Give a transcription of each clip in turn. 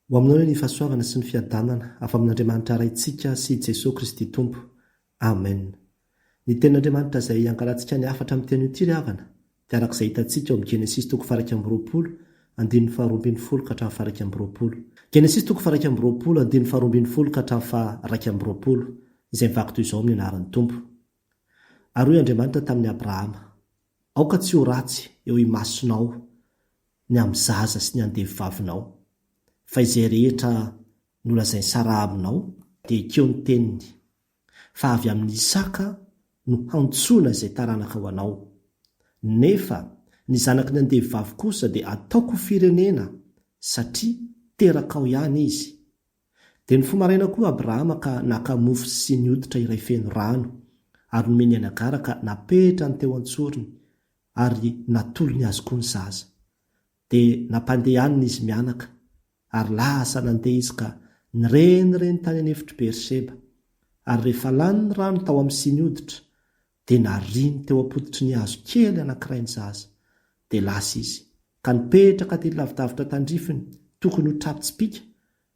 Ho aminao anie ny fahasoavana sy ny fiadanana avy amin'Andriamanitra Raintsika sy Jesoa Kristy Tompo. Amen. Ny Tenin'Andriamanitra izay hangalantsika ny hafatra amin'ity anio ity ry havana dia araka izay hitantsika ao amin'ny Genesisy toko faha-21 andininy faha-12 ka hatramin'ny faha-21. Genesisy toko faha-21 andininy faha-12 ka hatramin'ny faha-21 izay mivaky toy izao amin'ny anaran'ny Tompo. Ary hoy Andriamanitra tamin'i Abrahama, Aoka tsy ho ratsy eo imasonao ny amin'ny zaza sy ny andevovavinao, fa izay rehetra nolazain'i Saraha aminao, dia ekeo ny teniny, fa avy amin'i Isaka no hantsoina izay taranaka ho anao. Nefa ny zanaky ny andevovavy kosa dia ataoko ho firenena, satria terakao ihany izy. Dia nifoha maraina koa Abrahama ka naka mofo sy siny hoditra iray feno rano, ary nomeny an'i Hagara ka napetrany teo an-tsorony, ary natolony azy koa ny zaza. Dia nampandehaniny izy mianaka, ary lasa nandeha izy ka nirenireny tany an'efitr'i Berseba. Ary rehefa lany ny rano tao amin'ny siny hoditra, dia nariany teo am-pototry ny hazo kely anankiray ny zaza. Dia lasa izy, ka nipetraka tety lavidavitra tandrifiny, tokony ho tra-pitsipika,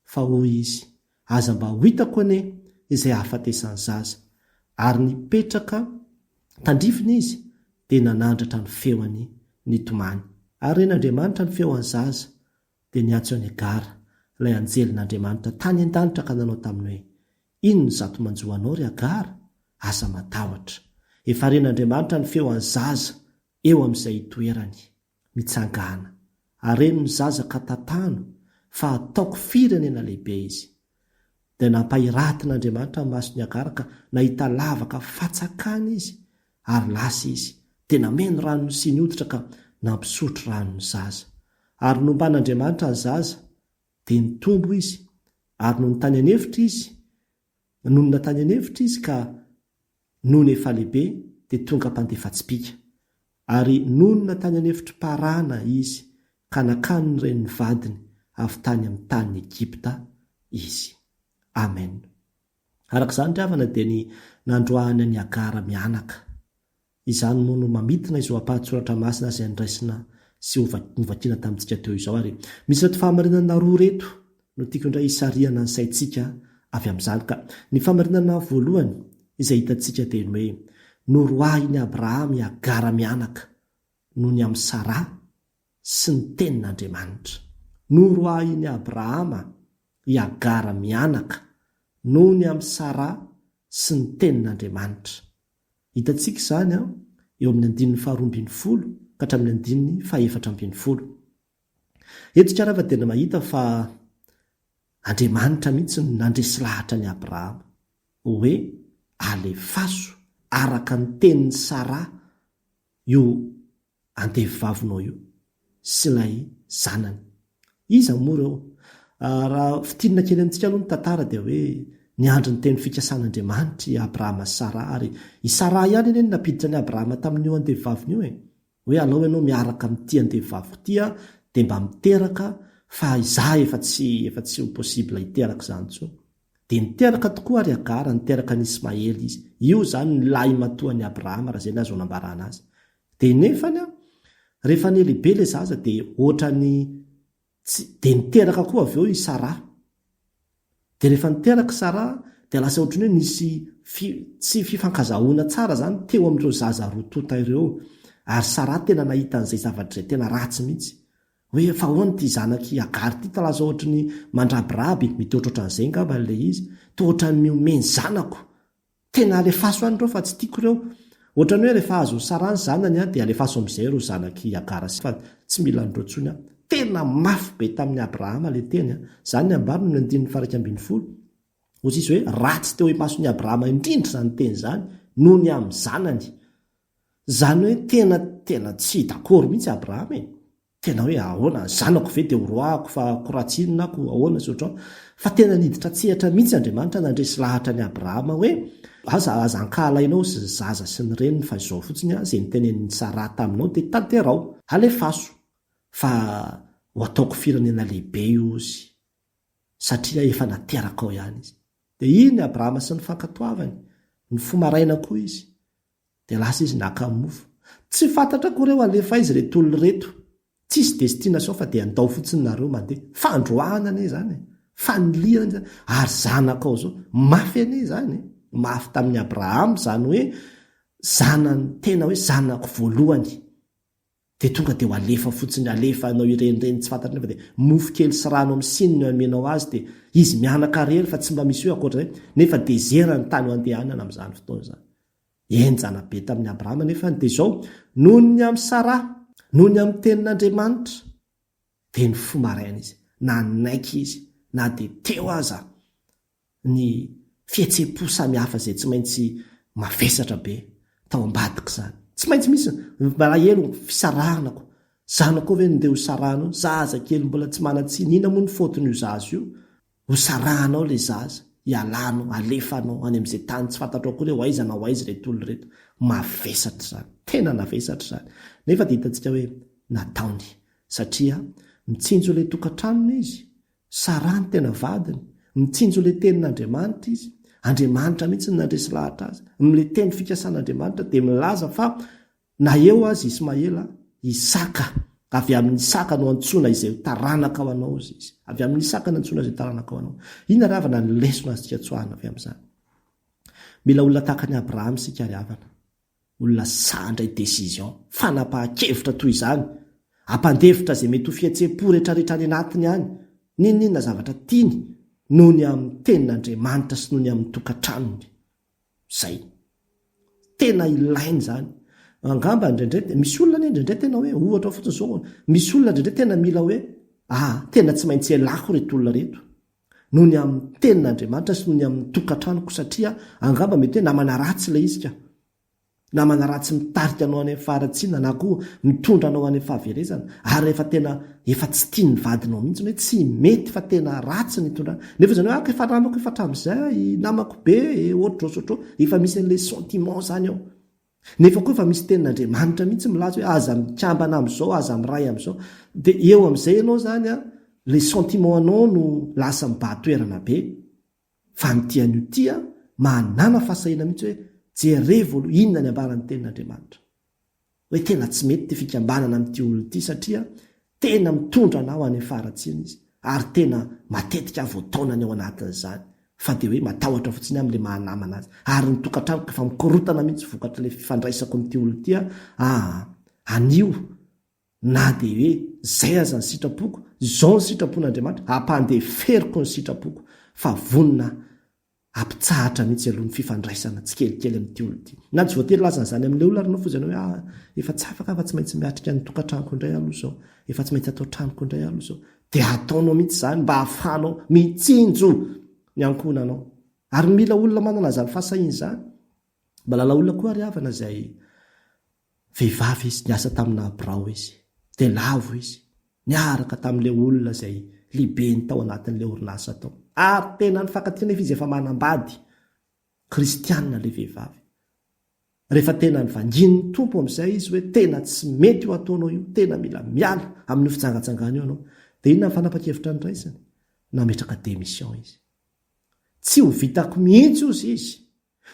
fa hoy izy, Aza mba ho hitako anie izay hahafatesan'ny zaza. Ary nipetraka tandrifiny izy, dia nanandratra ny feony nitomany. Ary ren'Andriamanitra ny feon'ny zaza, dia niantso an'i Hagara, ilay anjelin'Andriamanitra tany an-danitra ka nanao taminy hoe, Inona izato manjo anao, ry Hagara? Aza matahotra. Efa ren'Andriamanitra ny feon'ny zaza eo amin'izay itoerany. Mitsangàna. Areno ny zaza ka tantano, fa hataoko firenena lehibe izy. Dia nampahiratin'Andriamanitra ny mason'i Hagara ka nahita lavaka fatsakana izy, ary lasa izy, dia nameno rano ny siny hoditra ka nampisotro rano ny zaza. Ary nomban'Andriamanitra ny zaza, dia nitombo izy, ary nony tany an'efitra izy, Nonina tany an'efitra izy ka nony efa lehibe dia tonga mpandefa tsipìka. Ary nonina tany an'efitr'i Parana izy ka nakany ny renin'ny vadiny avy tany amin'ny tanin'i Egypta izy. Amen. Araka izany ry havana dia ny nandroahany an'i Hagara mianaka. Izany moa no mamintina izao ampahan-tsoratra masina izay noraisina sy novakiana tamintsika teo izao. Ary misy ireto fahamarinana roa ireto no tiako indray hisarihana ny saintsika avy amin'izany. Ka ny fahamarinana voalohany izay hitantsika dia ny hoe noroahin'i Abrahama i Hagara mianaka noho ny amin'i Saraha sy ny tenin'Andriamanitra. Noroahin'i Abrahama i Hagara mianaka noho ny amin'i Saraha sy ny tenin'Andriamanitra. Hitantsika izany eo amin'ny andininy faharoa ambin'ny folo ka hatramin'ny andininy fahaefatra ambin'ny folo. Eto isika ary dia mahita fa Andriamanitra mihitsy no nandresy lahatra an'i Abrahama hoe alefaso araka ny tenin'i Saraha io andevovavinao io sy ilay zanany. Iza moa ireo? Raha fintinina kely amintsika aloha ny tantara dia hoe niandry ny teny fikasan'Andriamanitra i Abrahama sy Saraha ary i Saraha ihany anie no nampiditra an'i Abrahama tamin'io andevovaviny io e! Hoe alao ianao miaraka amin'ity andevovaviko ity aho dia mba miteraka fa izaho efa tsy efa tsy ho possible hiteraka izany intsony. Dia niteraka tokoa ary Hagara, niteraka an'i Ismaela izy. Io izany ny lahimatoan'i Abrahama raha izay no azo anambarana azy. Dia nefany an, rehefa nihalehibe ilay zaza dia ohatran'ny tsy, dia niteraka koa avy eo i Saraha. Dia rehefa niteraka i Saraha dia lasa ohatran'ny hoe nisy fi, tsy fifankazahoana tsara izany teo amin'ireo zaza roa tonta ireo. Ary Saraha tena nahita an'izay zavatra izay tena ratsy mihitsy. Hoe fa ahoana ity zanak'i Hagara ity ta lasa ohatry ny mandrabiraby, mety ohatrohatran'izay angamba ilay izy, toa ohatran'ny mihomehy ny zanako. Tena alefaso any ireo fa tsy tiako ireo. Ohatran'ny hoe rehefa azon'i Saraha ny zanany dia alefaso amin'izay ireo zanak'i Hagara sy fa tsy mila an'ireo intsony aho. Tena mafy be tamin'i Abrahama ilay teny. Izany ny ambarany amin'ny andininy faha-11. Hoy izy hoe ratsy teo imason'i Abrahama indrindra izany teny izany noho ny amin'ny zanany. Izany hoe tena tena tsy d'accord mihitsy Abrahama e. Tena hoe ahoana, ny zanako ve dia horoahako fa ko ratsy inona ako, ahoana sy ohatr'izao. Fa tena niditra an-tsehatra mihitsy Andriamanitra nandresy lahatra an'i Abrahama hoe aza aza ankahalainao sy ny zaza sy ny reniny fa izao fotsiny an, izay notenenin'i Saraha taminao dia tanteraho, alefaso fa ho ataoko firenena lehibe io izy satria efa naterakao ihany izy. Dia iny Abrahama sy ny fankatoavany, nifoha maraina koa izy Dia lasa izy naka mofo. Tsy fantatra akory hoe alefa aiza ireto olona ireto. Tsisy destination fa dia andao fotsiny nareo mandeha. Fandroahana anie izany e. Fanilihana anie izany. Ary zanakao izao. Mafy anie izany e. Mafy tamin'i Abrahama izany hoe zanany tena hoe zanako voalohany. Dia tonga dia ho alefa fotsiny, alefa hanao irenireny tsy fantatra nefa dia mofo kely sy rano amin'ny siny no amenao azy dia izy mianaka irery fa tsy mba misy hoe ankoatra izay. Nefa dezera ny tany ho andehanana amin'izany fotoana izany. Henjana be tamin'i Abrahama anefa ny dia izao, noho ny amin'i Saraha, noho ny amin'ny tenin'Andriamanitra, dia nifoha maraina izy. Nanaiky izy, na dia teo aza ny fihetseham-po samihafa izay tsy maintsy mavesatra be tao ambadik'izany. Tsy maintsy misy ny malahelo, fisarahana koa. Zanakao ve no ndeha hosarahana io? Zaza kely mbola tsy manan-tsiny, inona moa ny faute-n'io zaza io? Ho sarahanao ilay zaza, hialanao, alefanao any amin'izay tany tsy fantatrao akory hoe ho aiza na ho aiza ireto olona ireto. Mavesatra izany. Tena navesatra izany. Nefa dia hitantsika hoe nataony. Satria mitsinjo ilay tokantranony izy. Saraha no tena vadiny. Mitsinjo ilay tenin'Andriamanitra izy. Andriamanitra mihitsy no nandresy lahatra azy. Ilay teny fikasan'Andriamanitra dia milaza fa Na eo aza Ismaela, Isaka, avy amin'i Isaka no antsoina izay ho taranaka ho anao, hozy izy. Avy amin'i Isaka no antsoina izay taranaka ho anao. Inona ry havana ny lesona azontsika tsoahina avy amin'izany? Mila olona tahaka an'i Abrahama isika ry havana. Olona sahy handray décision, fanapahan-kevitra toy izany, hampandefitra izay mety ho fihetseham-po rehetrarehetra any anatiny any, n'inon'inona zavatra tiany, noho ny amin'ny tenin'Andriamanitra sy noho ny amin'ny tokantranony. Zay. Tena ilaina izany. Angamba indraindray, misy olona anie indraindray tena hoe, ohatra fotsiny izao, misy olona indraindray tena mila hoe, ah, tena tsy maintsy ialako ireto olona ireto. Noho ny amin'ny tenin'Andriamanitra sy noho ny amin'ny tokantranoko satria angamba mety hoe namana ratsy ilay izy ka. Namana ratsy mitarika anao any amin'ny faharatsiana na koa mitondra anao any amin'ny fahaverezana ary rehefa tena efa tsy tian'ny vadinao mihitsy hoe tsy mety fa tena ratsy ny itondrana nefa izany hoe ah efa namako efa hatramin'izay, namako be e, ohatr'izao sy ohatr'izao, efa misy an'ilay sentiment izany ao. Nefa koa efa misy tenin'Andriamanitra mihitsy milaza hoe aza mikambana amin'izao, aza miray amin'izao. Dia eo amin'izay ianao izany an, ilay sentiment anao no lasa mibahan-toerana be. Fa ny tia an'io tia, manàna fahasahiana mihitsy hoe jerevo aloha inona ny ambaran'ny tenin'Andriamanitra. Hoe tena tsy mety ity fikambanana amin'ity olona ity satria tena mitondra anà ho any amin'ny faharatsiana izy ary tena matetika aho voataonany ao anatin'izany fa dia hoe matahotra fotsiny aho amin'ilay maha namana azy ary ny tokantranoko efa mikorotana mihitsy vokatr'ilay fifandraisako amin'ity olona ity aho aa anio Na dia hoe izay aza ny sitrapoko, izao ny sitrapon'Andriamanitra, ampandeferiko ny sitrapoko, fa vonona hampitsahatra mihitsy aloha ny fifandraisana tsikelikely amin'ity olona ity. Na tsy voatery hilaza an'izany amin'ilay olona ary ianao fotsiny hoe ah, efa tsy afaka aho fa tsy maintsy miatrika ny tokantranoko indray aloha izao, efa tsy maintsy atao tranoko indray aloha izao. Dia ataonao mihitsy izany mba hahafahanao mitsinjo ny ankohonanao. Ary mila olona manana an'izany fahasahiana izany. Mahalala olona koa ary havana izay Vehivavy izy, niasa tamina birao izy. Dia lavo izy, niaraka tamin'ilay olona izay lehibeny tao anatin'ilay orinasa tao. Ary tena nifankatia nefa izy efa manambady. Kristiana ilay vehivavy. Rehefa tena nivangian'ny Tompo amin'izay izy hoe tena tsy mety io ataonao io, tena mila miala amin'io fijangajangana io ianao. Dia inona ny fanapan-kevitra noraisiny? Nametraka démission izy. Tsy ho vitako mihitsy hozy izy.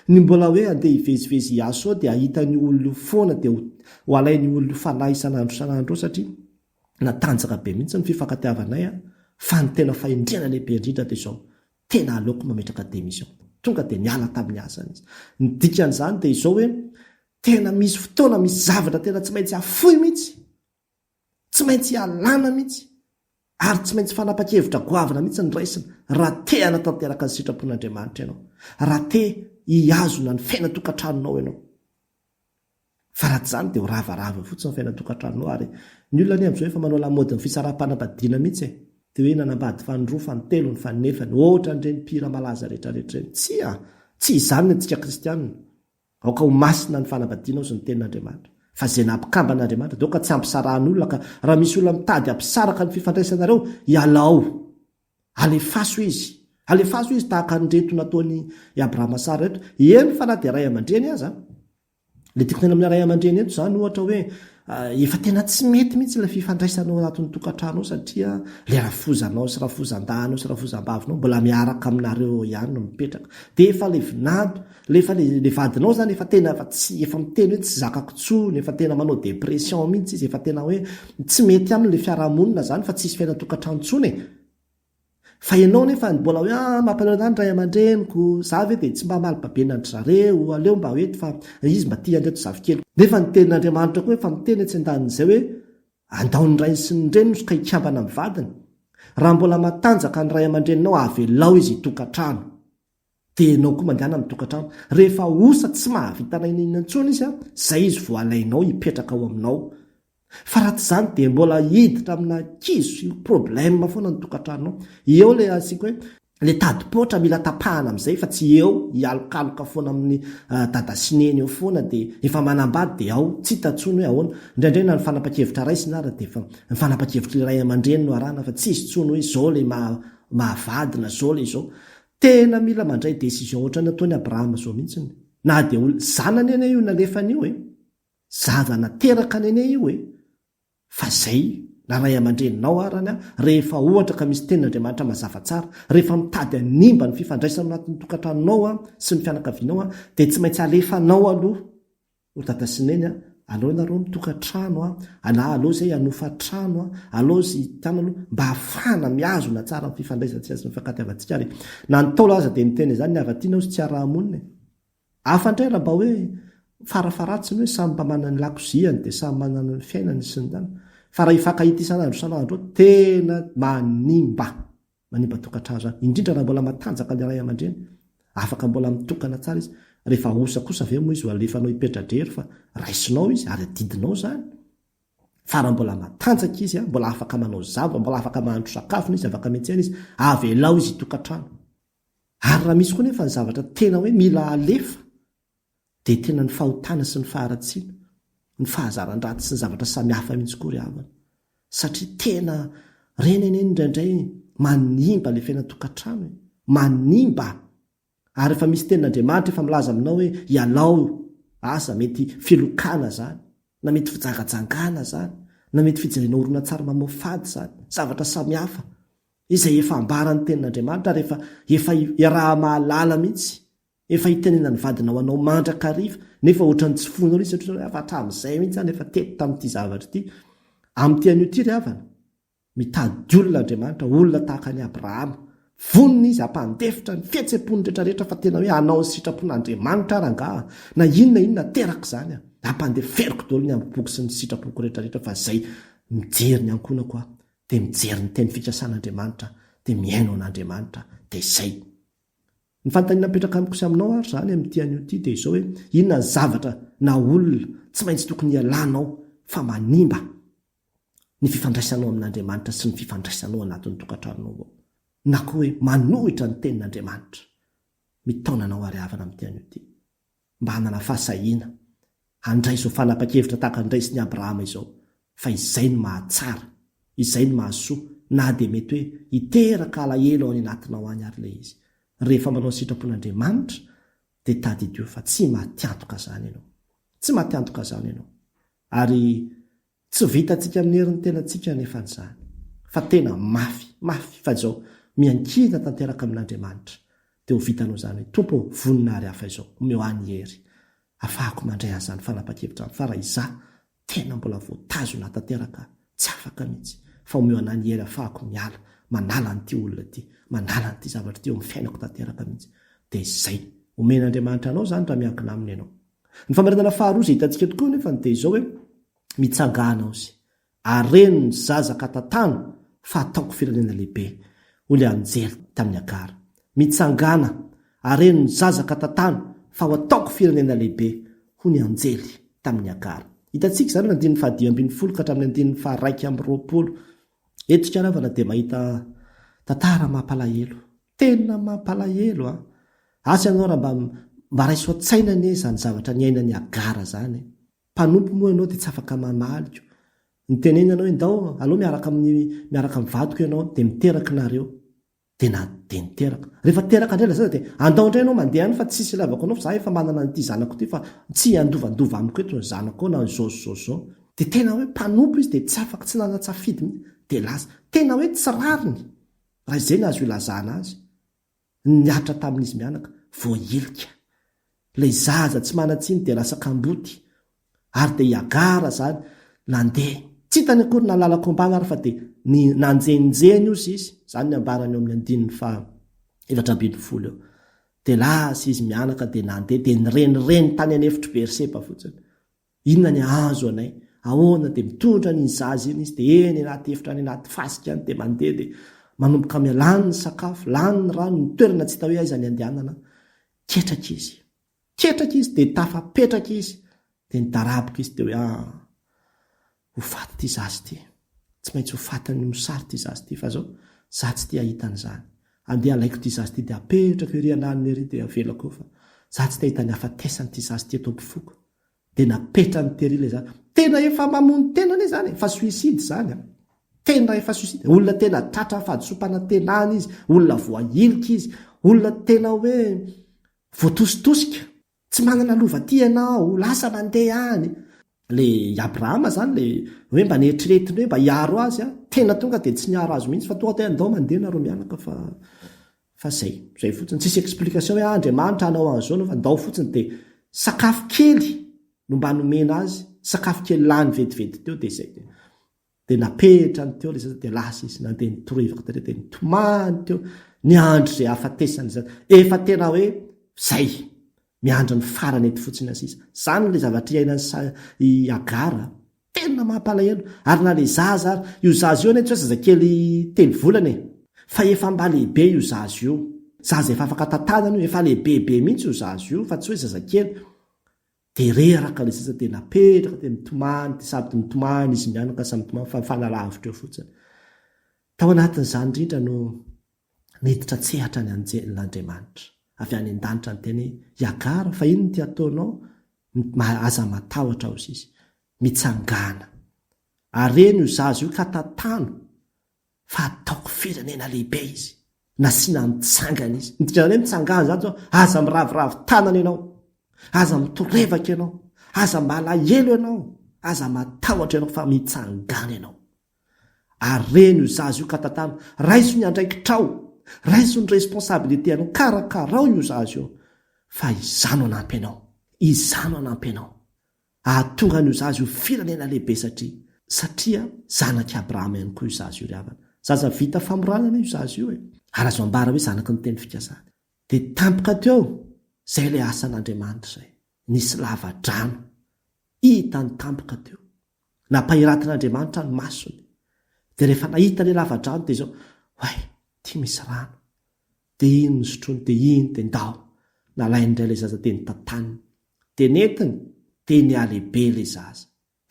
Ny mbola hoe andeha hivezivezy hiasa ao dia hahita an'io olona io foana dia ho alain'io olona io fanahy isan'andro isan'andro eo satria natanjaka be mihitsy ny fifankatiavanay an! Fa ny tena fahendrena lehibe indrindra dia izao, tena aleoko mametraka démission. Tonga dia niala tamin'ny asany izy. Ny dikan'izany dia izao hoe tena misy fotoana misy zavatra tena tsy maintsy afoy mihitsy. Tsy maintsy ialana mihitsy ary tsy maintsy fanapan-kevitra goavana mihitsy ny raisina raha te hanatanteraka ny sitrapon'Andriamanitra ianao, raha te hihazona ny fiainan-tokantranonao ianao. Fa raha tsy izany dia ho ravarava fotsiny ny fiainan-tokantranonao ary ny olona anie amin'izao efa manao lamaodin'ny fisaraham-panambadiana mihitsy e! Dia hoe nanambady faninroa, fanintelony, faninefany, ohatran'ireny mpihira malaza rehetrarehetra ireny. Tsia! Tsy izany ny antsika kristianina. Aoka ho masina ny fanambadiana hozy ny tenin'Andriamanitra. Fa izay nampikambana Andriamanitra dia aoka tsy hampisarahan'olona ka raha misy olona mitady hampisaraka ny fifandraisanareo, ialao. Alefaso izy. Alefaso izy tahaka an'ireto nataon'i Abrahama Sara ireto. Eny fa na dia ray aman-dreny aza. Ilay tiako tenenina amin'ny ray aman-dreny eto izany ohatra hoe Efa tena tsy mety mihitsy ilay fifandraisana ao anatin'ny tokantrano ao satria ilay rafozanao sy rafozandahinao sy rafozambavinao mbola miaraka aminareo ao ihany no mipetraka. Dia efa ilay vinanto, ilay efa ilay vadinao izany efa tena efa tsy efa miteny hoe tsy zakako intsony, efa tena manao dépression mihitsy izy, efa tena hoe tsy mety aminy ilay fiarahamonina izany fa tsisy fiainan-tokantrano intsony e. Fa ianao nefa mbola hoe ah mampalahelo anah ny ray aman-dreniko, za ve dia tsy mba hamaly babena an-dry zareo, aleo mba ho eto fa izy mba tia an'ireto zafikeliko. Nefa ny tenin'Andriamanitra koa efa miteny etsy andanin'izay hoe andao ny rainy sy ny reniny ka hikambana amin'ny vadiny. Raha mbola matanjaka ny ray aman-dreninao avelao izy hitokantrano. Dia ianao koa mandehana mitokantrano. Rehefa osa tsy mahavita na inona inona intsony izy an, zay izy vao alainao hipetraka ao aminao. Fa raha tsy izany dia mbola hiditra amina kizo sy problème foana ny tokantranonao. Eo ilay asiako hoe ilay tadi-poatra mila tapahana amin'izay fa tsy eo hialokaloka foana amin'ny dada sy neny eo foana dia efa manambady dia ao tsy hita intsony hoe ahoana. Indraindray na ny fanapan-kevitra raisina ara dia efa ny fanapan-kevitr'ilay ray aman-dreny no arahana fa tsisy intsony hoe izao ilay maha mahavady na izao ilay izao. Tena mila mandray décision ohatran'ny ataon'i Abrahama izao mihitsiny. Na dia olona, zanany anie io nalefany io e. Zaza nateraka nene io e! Fa zay na ray aman-dreninao arany an, rehefa ohatra ka misy tenin'Andriamanitra mazava tsara, rehefa mitady hanimba ny fifandraisana anatin'ny tokantranonao an, sy ny fianakavianao an, dia tsy maintsy alefanao aloha ry dada sy neny an, aleo nareo mitokantrano an, na aleo zay hanofa trano an, aleo zy tany aloha mba hahafahana mihazona tsara ny fifandraisantsika sy ny fifankatiavantsika ary na ny Ntaolo aza dia niteny izany ny hava-tiana hozy tsy hiaraha-monina e! Hafa indray raha mba hoe farafaharatsiny hoe samy mba manana ny lakoziany dia samy manana ny fiainany sy ny tariny. Fa raha hifankahita isan'andro isan'andro eo, tena manimba, manimba tokantrano izany. Indrindra raha mbola matanjaka ilay ray aman-dreny, afaka mbola mitokana tsara izy. Rehefa osa kosa ve moa izy ho alefanao hipetra-drery fa raisinao izy ary adidinao izany. Fa raha mbola matanjaka izy, mbola afaka manao zavatra, mbola afaka mahandro sakafony izy, afaka miantsena izy, avelao izy hitokantrano. Ary raha misy koa nefa ny zavatra tena hoe mila alefa dia tena ny fahotana sy ny faharatsiana, ny fahazaran-dratsy sy ny zavatra samihafa mihitsy koa ry havana. Satria tena ireny anie indraindray manimba ilay fiainan-tokantrano e! Manimba! Ary efa misy tenin'Andriamanitra efa milaza aminao hoe ialao asa mety filokana izany, na mety fijangajangana izany, na mety fijerena horonantsary mamoafady izany, zavatra samihafa. Izay efa ambaran'ny tenin'Andriamanitra ary efa efa iaraha-mahalala mihitsy, efa itenenan'ny vadinao anao mandrakariva, nefa ohatran'ny tsy foinao ilay izy satria ohatran'ny hoe efa hatramin'izay mihitsy aho no efa teto tamin'ity zavatra ity. Amin'ity anio ity ry havana, mitady olona Andriamanitra, olona tahaka an'i Abrahama. Vonona izy hampandefitra ny fihetsem-pony rehetrarehetra fa tena hoe hanao ny sitrapon'Andriamanitra aho rangaha, na inona inona ateraka izany aho. Ampandeferiko daholo ny hambom-poko sy ny sitrapoko rehetrarehetra fa izay mijery ny ankohonako aho dia mijery ny teny fikasan'Andriamanitra, dia mihaino an'Andriamanitra, dia izay. Ny fanontaniana mipetraka amiko sy aminao ary izany amin'ity anio ity dia izao hoe, inona ny zavatra na olona tsy maintsy tokony hialanao fa manimba ny fifandraisanao amin'Andriamanitra sy ny fifandraisanao anatin'ny tokantranonao ao, na koa hoe manohitra ny tenin'Andriamanitra mitaona anao ary havana amin'ity anio ity. mba hanana fahasahiana handray izao fanapan-kevitra tahaka ny raisin'i Abrahama izao, fa izay no mahatsara, izay no mahasoa, na dia mety hoe hiteraka alahelo ao any anatinao any ary ilay izy. Rehefa manao ny sitrapon'Andriamanitra, dia tadidio fa tsy matiantoka izany ianao. Tsy matiantoka izany ianao. Ary Tsy vitantsika amin'ny herin'ny tenantsika anefa an'izany, fa tena mafy, mafy, fa izao, miankina tanteraka amin'Andriamanitra, dia ho vitanao izany hoe, Tompo ô, vonona ary hafa izao, omeo ahy ny hery, afahako mandray an'izany fanapan-kevitra izany, fa raha izaho, tena mbola voatazona tanteraka, tsy afaka mihitsy, fa omeo an'ahy ny hery afahako miala, manala an'ity olona ity, manala an'ity zavatra ity eo amin'ny fiainako tanteraka mihitsy. Dia izay. Omen'Andriamanitra anao izany raha miankina aminy ianao. Ny famarinana faharoa izay hitantsika tokoa anefa dia izao hoe, Mitsangàna ozy, areno ny zaza ka tantano fa hataoko firenena lehibe, hoy ilay anjely tamin'i Hagara. Mitsangàna, areno ny zaza ka tantano fa ho ataoko firenena lehibe, hoy ny anjely tamin'i Hagara. Hitantsika izany amin'ny andininy fahadimy ambinifolo ka hatramin'ny andininy faha-21. Eto isika ravana dia mahita tantara mampalahelo. Tena mampalahelo an! Asa ianao raha mba mba raiso an-tsaina anie izany zavatra niainan'i Hagara izany e! Mpanompo moa ianao dia tsy afaka mamaly ko. Nitenenina ianao hoe ndao aleo miaraka amin'ny miaraka amin'ny vadiko ianao dia miteraka nareo. Dia na dia niteraka. Rehefa teraka indray ilay zaza dia andao indray ianao mandeha any fa tsisy ilavako anao fa za efa manana an'ity zanako ity fa tsy handovandova amiko eto ny zanako na izao sy izao sy izao. Dia tena hoe mpanompo izy dia tsy afaka, tsy nanan-tsafidy mihitsy. Dia lasa. Tena hoe tsy rariny, raha izay no azo ilazana azy, ny nihatra tamin'izy mianaka. Voahilika. Ilay zaza tsy manan-tsiny dia lasa kamboty. Ary dia i Hagara izany nandeha. Tsy hitany akory na lalan-kombana ary fa dia ny nanjenjeny ozy izy. Izany ny ambarany eo amin'ny andininy faha 14 eo. Dia lasa izy mianaka dia nandeha dia nirenireny tany an'efitr'i Beerseba fotsiny. Inona ny hahazo anay? Ahoana? Dia mitondra an'iny zaza iny izy dia eny anaty efitra any anaty fasika any dia mandeha dia manomboka mialany ny sakafo, lany ny rano, ny toerana tsy hita hoe aiza ny andehanana. Ketraka izy. Ketraka izy dia tafapetraka izy dia nidaraboka izy dia hoe ah, ho faty ity zaza ity. Tsy maintsy ho fatin'ny mosary ity zaza ity fa zao za tsy te hahita an'izany. Andeha alaiko ity zaza ity dia apetrako ery ananiny ery dia avelako eo fa za tsy te hahita ny hafatesan'ity zaza ity eto am-pofoko. Dia napetrany tery ilay zaza. Tena efa mamono tena anie izany e! Efa suicide izany an! Tena efa suicide. Olona tena tratran'ny fahadisoam-panantenana izy, olona voahilika izy, olona tena hoe voatositosika. Tsy manana lova aty ianao, lasa mandeha any. Ilay i Abrahama izany ilay hoe mba neritreretiny hoe mba hiaro azy an, tena tonga dia tsy niaro azy mihitsy fa tonga dia hoe andao mandeha nareo mianaka fa Fa zay, zay fotsiny, tsisy explication hoe ah Andriamanitra hanao an'izao anao fa ndao fotsiny dia sakafo kely no mba nomena azy, sakafo kely lany vetivety teo dia zay. Dia napetrany teo ilay zaza dia lasa izy nandeha nitorohevaka tary dia nitomany teo, niandry izay hahafatesany izany. Efa tena hoe zay, miandry ny farany eto fotsiny sisa. Zany ilay zavatra iainan'i i Hagara. Tena mampalahelo, ary na le zaza ary, io zaza io anie tsy hoe zazakely telo volana e, fa efa mba lehibe io zaza io, zaza efa afaka tantanana io, efa lehibebe mihitsy io zaza io fa tsy hoe zazakely, de reraka le zaza de napetraka de mitomany, de sady mitomany izy mianaka samy mitomany fa mifanalavitra eo fotsiny. Tao anatin'izany indrindra no niditra an-tsehatra ny anjelin'Andriamanitra avy any an-danitra niteny hoe, I Hagara, fa inona ity ataonao? Aza matahotra, hozy izy. Mitsangàna. Areno io zaza io ka tantano fa hataoko firenena lehibe izy. Nasiana nitsangana izy. Ny dikan'izany hoe mitsangàna izany izao, aza miraviravy tanana ianao. Aza mitorevaka ianao. Aza malahelo ianao. Aza matahotra ianao fa mitsangàna ianao. Areno io zaza io ka tantano. Raiso ny andraikitrao. Raiso ny responsabilité anao. Karakarao io zaza io. Fa izaho no hanampy anao. Izaho no hanampy anao. Hahatonga an'io zaza io firenena lehibe satria satria zanak'i Abrahama ihany koa io zaza io ry havana. Zaza vita famorana anie io zaza io e. Ary azo ambara hoe zanaky ny teny fikasana. Dia tampoka teo, izay ilay asan'Andriamanitra izay. Nisy lava-drano hitany tampoka teo. Nampahiratin'Andriamanitra ny masony. Dia rehefa nahita ilay lava-drano dia izao, Oay, ity misy rano. Dia iny nosotroiny, dia iny, dia ndao. Nalainy indray ilay zaza dia notantaniny. Dia nentiny, dia nihalehibe ilay zaza.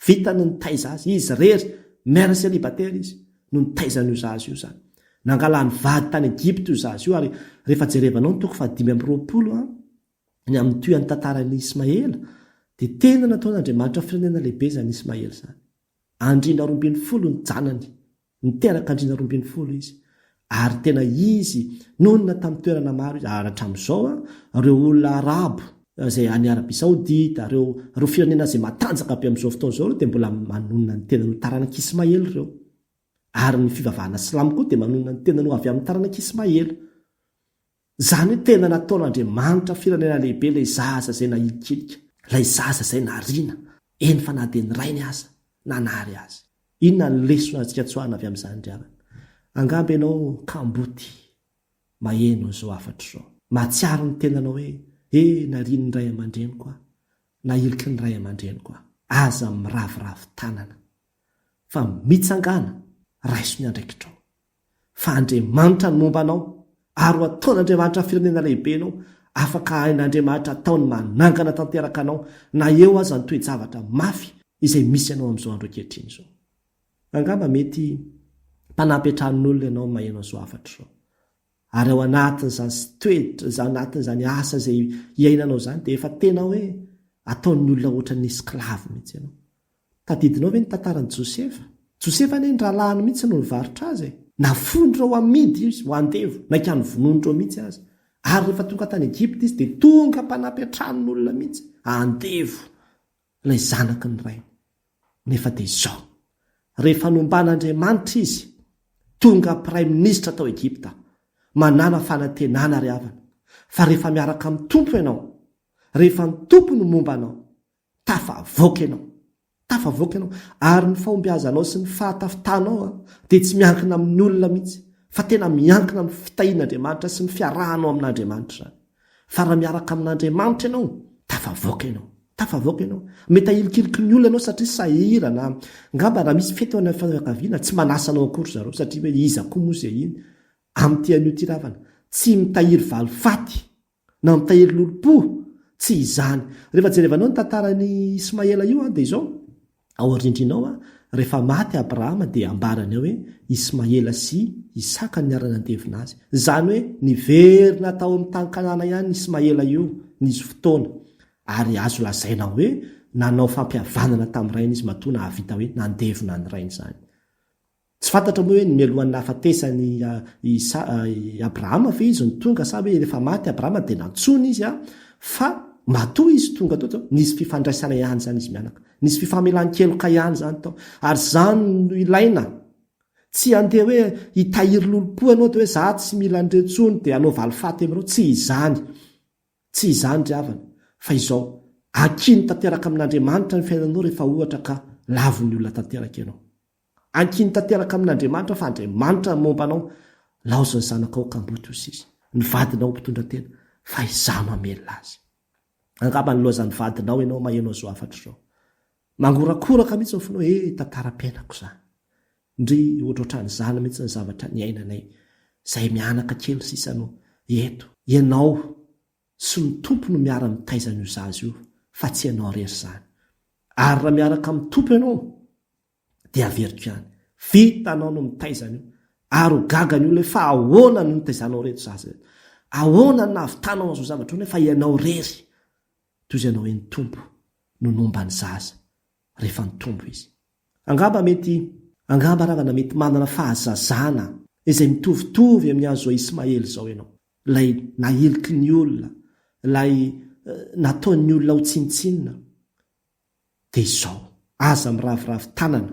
Vitany ny nitaiza azy, izy irery, mère célibataire izy, no nitaiza an'io zaza io izany. Nangalany vady tany Egypta io zaza io ary rehefa jerevanao ny toko faha-25 an, ny amin'ny tohian'ny tantaran'i Ismaela, dia tena nataon'Andriamanitra firenena lehibe izany Ismaela izany. Andriana 12 ny janany. Niteraka andriana 12 izy. Ary tena izy, nonina tamin'ny toerana maro izy. Ary hatramin'izao, ireo olona arabo izay any Arabia Saodita, ireo, ireo firenena izay matanjaka be amin'izao fotoana izao ireo dia mbola manonona ny tenany ho taranak'i Ismaela ireo. Ary ny fivavahana silamo koa dia manonona ny tenany ho avy amin'ny taranak'i Ismaela. Izany hoe tena nataon'Andriamanitra firenena lehibe ilay zaza izay nahilikilika, ilay zaza izay nariana, eny fa na dia ny rainy aza nanary azy. Inona ny lesona azontsika tsoahina avy amin'izany ry havana? Angamba ianao kamboty maheno an'izao hafatra izao. Mahatsiaro ny tenanao hoe, He, narian'ny ray aman-dreniko aho, nahiliky ny ray aman-dreniko aho. Aza miraviravy tanana, fa mitsangàna, raiso ny andraikitrao. Fa Andriamanitra no momba anao, ary ho ataon'Andriamanitra firenena lehibe ianao, afaka hain'Andriamanitra atao ny manangana tanteraka anao na eo aza ny toe-javatra mafy izay misy anao amin'izao andro ankehitriny izao. Angamba mety mpanampy an-tranon'olona ianao maheno an'izao hafatra izao. Ary ao anatin'izany toetra, ao anatin'izany asa izay iainanao izany dia efa tena hoe ataon'ny olona ohatran'ny esclave mihitsy ianao. Tadidinao ve ny tantaran'i Josefa? Josefa anie ny rahalahiny mihitsy no nivarotra azy e! Nafoin'ireo amidy izy ho andevo, naika novonoin'ireo mihitsy aza. Ary rehefa tonga tany Egypta izy dia tonga mpanampy an-tranon'olona mihitsy, andevo, ilay zanaky ny rainy. Nefa dia izao, rehefa nomban'Andriamanitra izy, tonga praiminisitra tao Egypta, manàna fanantenana ry havana, fa rehefa miaraka amin'ny Tompo ianao, rehefa ny Tompo no momba anao, tafavoaka ianao. Tafavoaka ianao. Ary ny fahombiazanao sy ny fahatafitanao dia tsy miankina amin'ny olona mihitsy, fa tena miankina amin'ny fitahian'Andriamanitra sy ny fiarahanao amin'Andriamanitra izany. Fa raha miaraka amin'Andriamanitra ianao, tafavoaka ianao. Tafavoaka ianao. Mety ahilikiliky ny olona ianao satria sahirana. Angamba raha misy fety ao amin'ny fianakaviana, tsy manasa anao akory zareo satria hoe iza koa moa izay iny. Amin'ity anio ity ravana, tsy mitahiry valifaty na mitahiry lolompo, tsy izany. Rehefa jerevanao ny tantaran'i Ismaela io dia izao, ao aoriandriana ao, rehefa maty Abrahama dia ambarany ao hoe Ismaela sy Isaka no niara-nandevina azy. Izany hoe niverina tao amin'ny tany Kanana ihany Ismaela io nisy fotoana. Ary azo lazaina hoe nanao fampihavanana tamin'ny rainy izy matoa nahavita hoe nandevina ny rainy izany. Tsy fantatra moa hoe ny mialohan'ny nahafatesan'i i Abrahama ve izy no tonga sa hoe rehefa maty Abrahama dia nantsoina izy fa matoa izy tonga tao nisy fifandraisana ihany izany izy mianaka. Nisy fifamelan-keloka ihany izany tao. Ary izany no ilaina. Tsy handeha hoe hitahiry lolompo ianao dia hoe za tsy mila an'ireo intsony dia hanao valifaty amin'ireo. Tsy izany. Tsy izany ry havana, fa izao, ankino tanteraka amin'Andriamanitra ny fiainanao rehefa ohatra ka lavin'ny olona tanteraka ianao. Ankino tanteraka amin'Andriamanitra fa Andriamanitra no momba anao, laozy ny zanakao kamboty hoy sisa, ny vadinao mpitondra tena, fa izaho no hamelona azy. Angamba nilaozan'ny vadinao ianao maheno an'izao hafatra izao. Mangorakoraka mihitsy ny fonao, eh, tantaram-piainako izany. Ndry, ohatrohatran'izany mihitsy ny zavatra niainanay, izay mianaka kely sisa no eto. Ianao sy ny Tompo no miara mitaiza an'io zaza io fa tsy ianao irery izany. Ary raha miaraka amin'ny Tompo ianao dia averiko ihany, vitanao no mitaiza an'io ary ho gaga ny olona hoe fa ahoana no nitaizanao ireto zaza ireto? Ahoana no nahavitanao an'izao zavatra izao nefa ianao irery? Toy izay ianao hoe ny Tompo no nomba ny zaza rehefa nitombo izy. Angamba mety, angamba ravana mety manana fahazazana izay mitovitovy amin'ny an'izao Ismaely izao ianao. Ilay nahiliky ny olona, ilay nataon'ny olona ho tsinontsinona, dia izao, aza miraviravy tanana,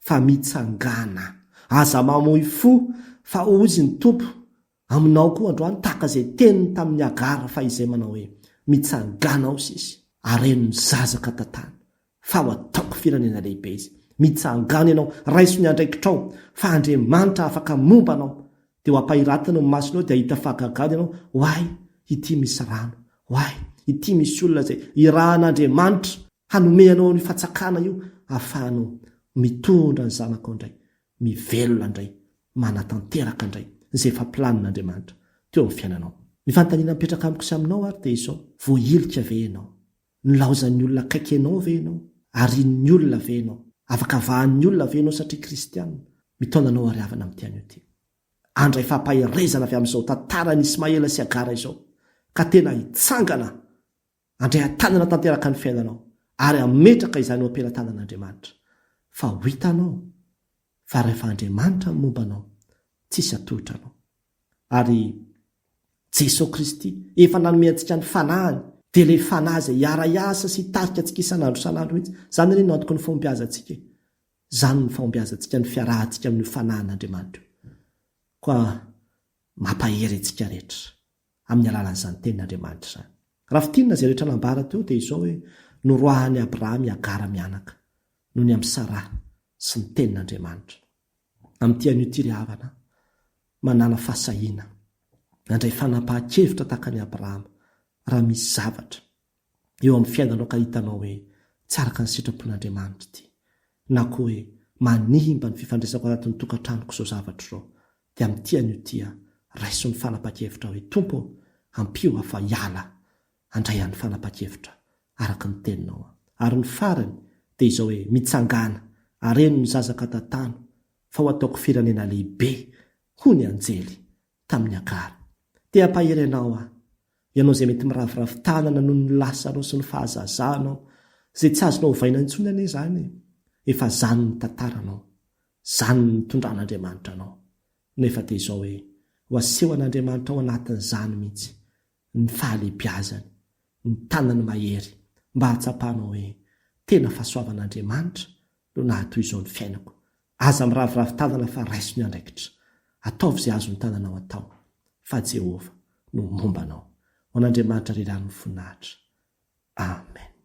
fa mitsangàna. Aza mamoy fo, fa hozy ny Tompo aminao koa androany, tahaka izay teniny tamin'i Hagara fahizay manao hoe, Mitsangàna ao sisa, areno ny zaza ka tantano. Fa ho ataoko firenena lehibe izy. Mitsangàna ianao, raiso ny andraikitrao, fa Andriamanitra afaka momba anao. Dia ho ampahiratiny ny masonao dia hahita fahagagana ianao, Oay, ity misy rano. Oay, ity misy olona izay irahan'Andriamanitra hanome anao an'io fatsakana io ahafahanao mitondra ny zanakao indray, mivelona indray, manatanteraka indray izay efa planin'Andriamanitra teo amin'ny fiainanao. Ny fanontaniana mipetraka amiko sy aminao ary dia izao, voahilika ve ianao? Nilaozan'ny olona akaiky anao ve ianao? Arian'ny olona ve ianao? Afaka avahan'ny olona ve ianao satria kristiana? Mitaona anao ary havana amin'ity anio ity. Handray fampaherezana avy amin'izao tantaran'i Ismaela sy Hagara izao, ka tena hitsangana handray an-tanana tanteraka ny fiainanao ary hametraka izany eo am-pelatanan'Andriamanitra. Fa ho hitanao fa rehefa Andriamanitra no momba anao, tsisy hatohitra anao. Ary Jesoa Kristy efa nanome antsika ny Fanahiny, dia ilay Fanahy izay hiara-hiasa sy hitarika antsika isan'andro isan'andro mihitsy. Izany anie no antoky ny fahombiazantsika e. Izany no fahombiazantsika, ny fiarahantsika amin'io Fanahin'Andriamanitra io. Koa mampahery antsika rehetra amin'ny alalan'izany Tenin'Andriamanitra izany. Raha fintinina izay rehetra nambara teo dia izao hoe, noroahan'i Abrahama i Hagara mianaka noho ny amin'i Saraha sy ny Tenin'Andriamanitra. Amin'ity anio ity ry havana, manàna fahasahiana handray fanapahan-kevitra tahaka an'i Abrahama raha misy zavatra eo amin'ny fiainanao ka hitanao hoe tsy araka ny sitrapon'Andriamanitra ity, na koa hoe manimba ny fifandraisako anatin'ny tokantranoko izao zavatra izao, dia amin'ity anio ity raiso ny fanapahan-kevitra hoe Tompo ô, ampio aho fa hiala handray an'ny fanapahan-kevitra araka ny teninao aho. Ary ny farany dia izao hoe mitsangàna, areno ny zaza ka tantano, fa ho ataoko firenena lehibe, hoy ny anjely tamin'i Hagara. Te hampahery anao aho, ianao izay mety miraviravy tanana noho ny lasanao sy ny fahazazanao, izay tsy azonao ovaina intsony anie izany e! Efa izany ny tantaranao, izany ny nitondran'Andriamanitra anao. Nefa dia izao hoe, ho asehon'Andriamanitra ao anatin'izany mihitsy ny fahalehibiazany, ny tanany mahery, mba hahatsapanao hoe tena fahasoavan'Andriamanitra. no nahatoy izao ny fiainako. Aza miraviravy tanana fa raiso ny andraikitra. Ataovy izay azon'ny tananao atao, fa Jehovah no momba anao. Ho an'Andriamanitra irery ihany ny voninahitra. Amen.